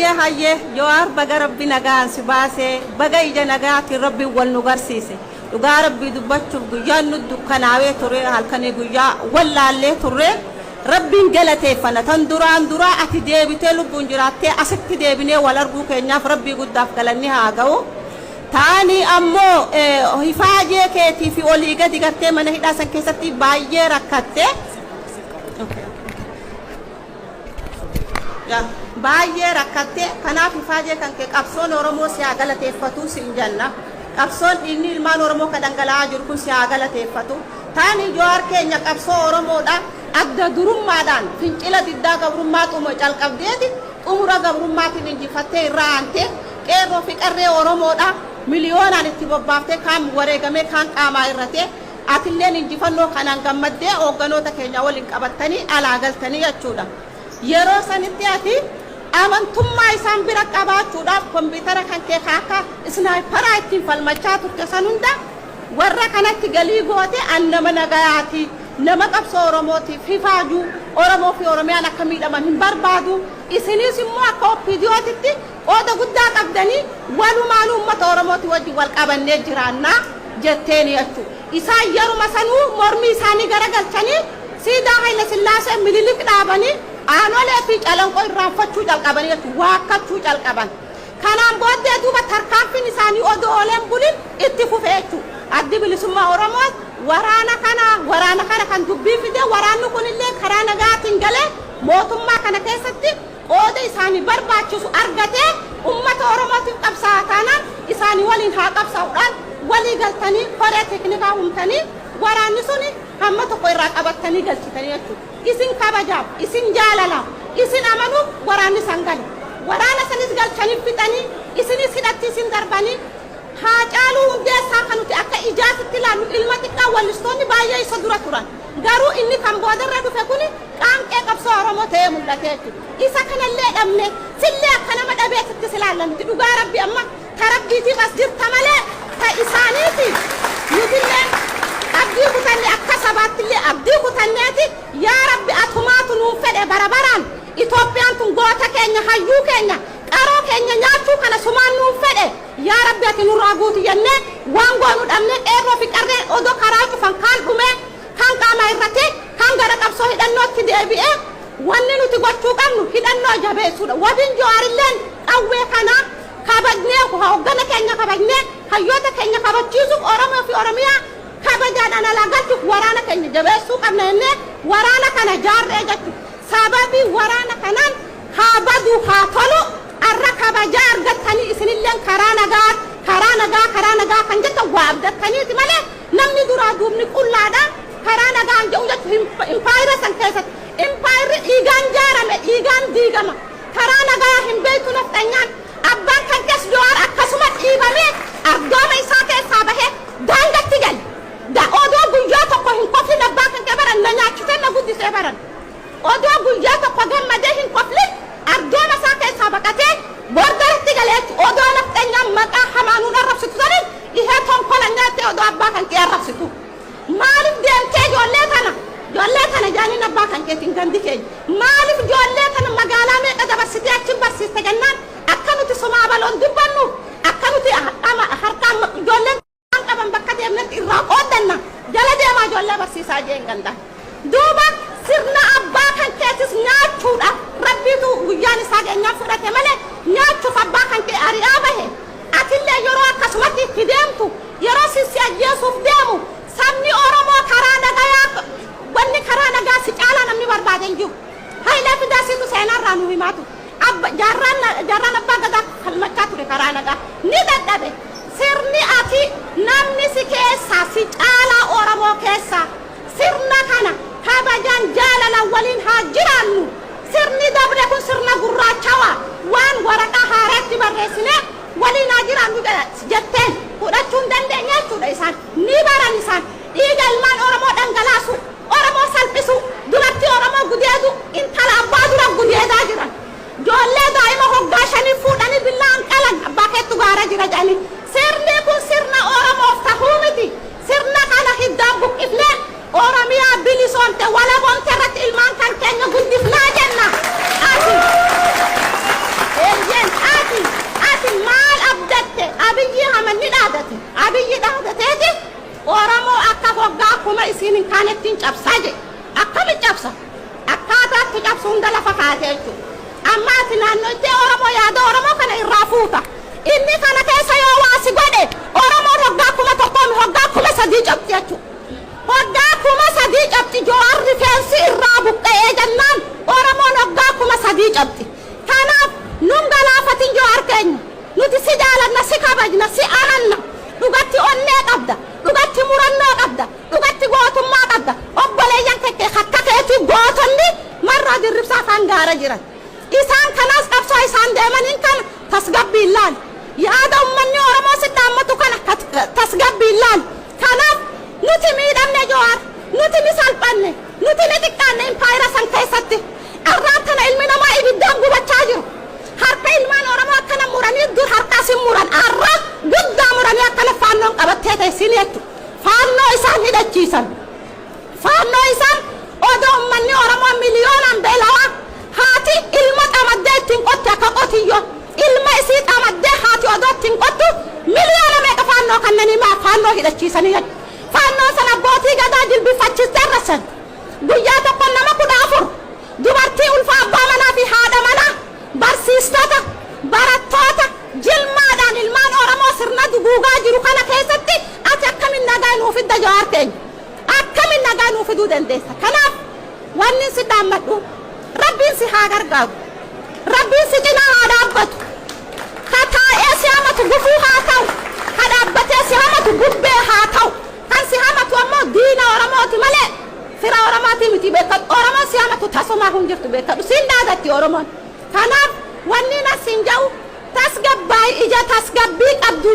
Hayyee hayyee, Jawaar, baga Rabbi nagaan si baasee, baga ija nagaatiin Rabbiin wal nu garsiise. Dhugaa Rabbii dubbachuuf guyyaan nu dukkanaawee ture, halkanii guyyaa wallaallee turre. Rabbiin galateeffanna. Tan duraan duraa ati deebitee lubbuun jiraattee asitti deebinee wal arguu keenyaaf Rabbii guddaaf galanni haa ga'u. Taani ammoo hifaajee keetii fi olii gadi gartee mana hidhaa san keessatti baay'ee rakkatte. Baay'ee rakkatte, kanaaf ifaajee kan kee qabsoon Oromoo si haa galateeffatu siin jenna. Qabsoon dhiigni ilmaan Oromoo ka dhangala'aa jiru kun si haa galateeffatu. Taani Jawaar keenya qabsoo Oromoodha adda durummaadhaan fincila diddaa gabrummaa xuma calqabdeeti xumura gabrummaatiin injifattee irraa aantee qeerroo fi qarree Oromoodha miliyoonaan itti bobbaaftee, kaan wareegamee, kaan qaamaa irratee, atilleen injifannoo kanaan gammaddee hoogganoota keenya waliin qabattanii alaa galtanii jechuudha. Yeroo sanitti ati amantummaa isaan bira qabaachuudhaaf kompiitara kan kee ka akka isnaayiparaa ittiin falmachaa turte san hunda warra kanatti galii goote, an nama nagayaati, nama qabsoo Oromootiif hifaaju, Oromoo fi Oromiyaan akka miidhaman hin barbaadu, isiniis immoo akka OPDOtitti qooda guddaa qabdanii, walumaanuu uummata Oromooti wajjin wal qabannee jiraannaa jetteeni jechuudha. Isaan yeruma sanuu mormii isaanii garagalchanii siidaa Haayila Sillaasee Mililik dhaabanii Aanolee fi Calanqoo irraanfachuu calqabanii jechuudha. Waakkachuu calqaban. Kanaan booddee duuba tarkaanfiin isaanii odoo ooleen bulin itti fufe jechuudha. Addi Bilisummaa Oromoo waraana kana kan dubbii fide, waraanni kunillee karaa nagaatiin galee mootummaa kana keessatti qooda isaanii barbaachisu argatee ummata Oromootiif qabsaa'aa taanaan isaanii waliin haa qabsaa'uudhaan walii galtanii, koree teeknikaa humtanii, waraanni suni hamma tokko irraa qabattanii galchitanii jechuudha. Isin kabajaaf, isin jaalalaaf, isin amanuuf waraanni san gale. Waraana sanis galchanii fixanii isinis hidhatti isin darbanii, Haacaaluu Hundeessaa kan nuti akka ijaatitti ilaallu, ilma xiqqaa, wallistoonni baay'ee isa dura turan. Garuu inni kan boodarra dhufe kuni qaanqee qabsoo Oromoo ta'ee mul'ate jechuudha. Isa kanallee dhabne, sillee akka nama dhabeetitti ilaalla nuti. Dhugaa Rabbi, amma ta Rabbiitiif as jirta malee ta isaaniiti. Nutillee abdii kutanne, akka sabaattillee abdii kutanneeti, yaa Rabbi, atumaatu nuun fedhe bara baraan Itoophiyaan tun goota keenya, hayyuu keenya, qaroo keenya nyaachuu kana sumaan nuun fedhe, yaa Rabbi, ati nurraa guuti jennee waan goonu dhabne. Qeerroo fi qarreen odoo karaa cufan, kaan dhumee, kaan qaama irratee, kaan gara qabsoo hidhannootti deebi'ee, wanni nuti gochuu qabnu hidhannoo jabeessuudha. Wabiin Jawaarilleen qawwee kana kabajnee, hoggana keenya kabajnee, hayyoota keenya kabachiisuuf, Oromoo fi Oromiyaa kabajaadhaan alaa galchuuf waraana keenya jabeessuu qabna jennee waraana kana jaarree jechuudha. Sababii waraana kanaan haa badu haa tolu arra kabajaa argattanii, isinilleen karaa nagaa, karaa nagaa, karaa nagaa kan jettan waa abdattaniiti malee namni duraa duubni qullaadha karaa nagaan jedhu jechuun impaayira san keessatti. Impaayirri dhiigaan jaarame dhiigaan diigama. Karaa nagaa hin beektu nafxanyaan. Abbaan kan kees Jawaar akkasuma dhiibamee ardooma isaa keessaa bahee daangatti gale. Odoo guyyaa tokko hin koflin abbaan kan kee baran na nyaachisee na guddisee baran. Odoo guyyaa tokko gammadee hin koflin ardooma isaa keessaa baqatee borderatti galee, odoo nafxanyaan maqaa hamaanuun arrabsitu saniin ihee tonkola nyaattee odoo abbaa kan kee arrabsitu. Maaliif deemtee ijoollee tana jaaniin abbaa kan keetiin gandi keenya? Maaliif ijoollee tana magaalaa meeqa dabarsitee achi barsiiste jennaan, akka nuti somaa baloon dubbannu, akka nuti harkaan ijoolleen qaban bakka deemnetti irraa qooddanna, jala deemaa ijoollee barsiisaa jeen ganda. Duuba sirna abbaa kan keetis nyaachuudha. Rabbiitu guyyaan isaa geenyaan fudhate malee nyaachuuf abbaa kan kee ari'aa bahe. Atillee yeroo akkasumatti itti deemtu, yeroo si ajjeesuuf deemu, sabni Oromoo karaa nagayaa, wanni karaa nagaa si caalaa namni barbaade hin jiru. Hayilee Fidaa siitu seenaarraa nu himaatu. Jaarraan abbaa gadaa falmachaa ture karaa nagaa. Ni dadhabe. Sirni ati namni si keessaa si caalaa Oromoo keessaa sirna kana kabajaan jaalalaan waliin haa jiraannu. Sirni dabre kun sirna gurraachawaa waan waraqaa haaraatti barreessinee waliin haa jiraannu jetteen fudhachuu hin dandeenye jechuudha isaan. Ni baran isaan dhiiga ilmaan Oromoo dhangalaasu, Oromoo salphisu, dubartii Oromoo gudeedu, intala abbaa dura gudeedaa jiran. Ijoollee daa'ima hoggaa 5 fuudhanii billaan qalan, abbaa keettu gaara jira jedhanii. Sirni kun sirna Oromoof tahuu miti. Sirna kana hiddaan buqqifnee Oromiyaa bilisoomte, walaboomte irratti ilmaan kan keenya guddifnaa jenna. Ati eeyyeen. Ahmad ni dhaadate. Abiyyi dhaadateeti Oromoo akka hoggaa kuma isiin hin kaanettiin cabsaa jedhe. Akkami cabsa? Akkaataatti cabsu hunda lafa kaate jechuudha. Amma ati naannoittee Oromoo yaada Oromoo kana irraa fuuta. Inni kana keessa yoo waa si godhe, Oromoon hoggaa 1000 hoggaa 3000 cabxi jechuudha. Hoggaa 3000 cabxi. Jawaar rifeensi irraa buqqa'ee jennaan Oromoon hoggaa 3000 cabxi. Kanaaf nun galaafatin, Jawaar keenya. Nuti si jaalanna, si kabajna, si amanna. Dhugatti onnee qabda. Dhugatti murannoo qabda. Dhugatti gootummaa qabda. Obboleeyyan kekkee akka keetii gootonni Marraa Dirribsaa afaan gaara jiran. Isaan kanaas qabsoo isaan deemaniin kana tasgabbiin laal. Yaada ummanni Oromoo si dhaammatu kana tasgabbiin laal. Kanaaf nuti miidhamne, Jawaar. Nuti ni salphanne. Nuti ni xiqqaanne impaayira san keessatti. Arraan tana ilmi namaa ibiddaan gubachaa jiru. Harka ilmaan Oromoo akkana muranii, dur harkaas hin muran. Arra guddaa muranii akkana faannoon qabattee teessin jechuudha. Faannoo isaan hidhachiisan. Faannoo isaan odoo ummanni Oromoo miliyoonaan beelawaa, haati ilma xamaddee ittiin qotti akka qotiyyoo. Ilma isii xamaddee haati odoo ittiin qottu miliyoona meeqa faannoo kannanii maa faannoo hidhachiisanii jechuudha. Faannoo sana abbootii gadaa jilbifachiistee arrasan. Guyyaa tokko nama 14, dubartii ulfa, abbaa manaa fi haadha manaa, barsiistota, barattoota, jilmaadhaan ilmaan Oromoo sirna duguugaa jiru kana keessatti ati akkamin nagaa nuu fidda, Jawaar keenya? Akkamin nagaa nuu fiduu dandeessa? Kanaaf wanni si dhaammadhu, Rabbiin si haa gargaaru. Rabbiin si cinaa haa dhaabbatu. Ka taa'ee si hamatu gufuu haa ta'u. Ka dhaabbatee si hamatu bubbee haa ta'u. Kan si hamatu ammoo diina Oromooti malee fira Oromootii miti, beekadhu. Oromoon si hamatu tasumaa hin jirtu, beekadhu. Siin dhaadatti Oromoon. Kanaaf wanni nas hin jedhu, tasgabbaa'i, ija tasgabbii qabdu.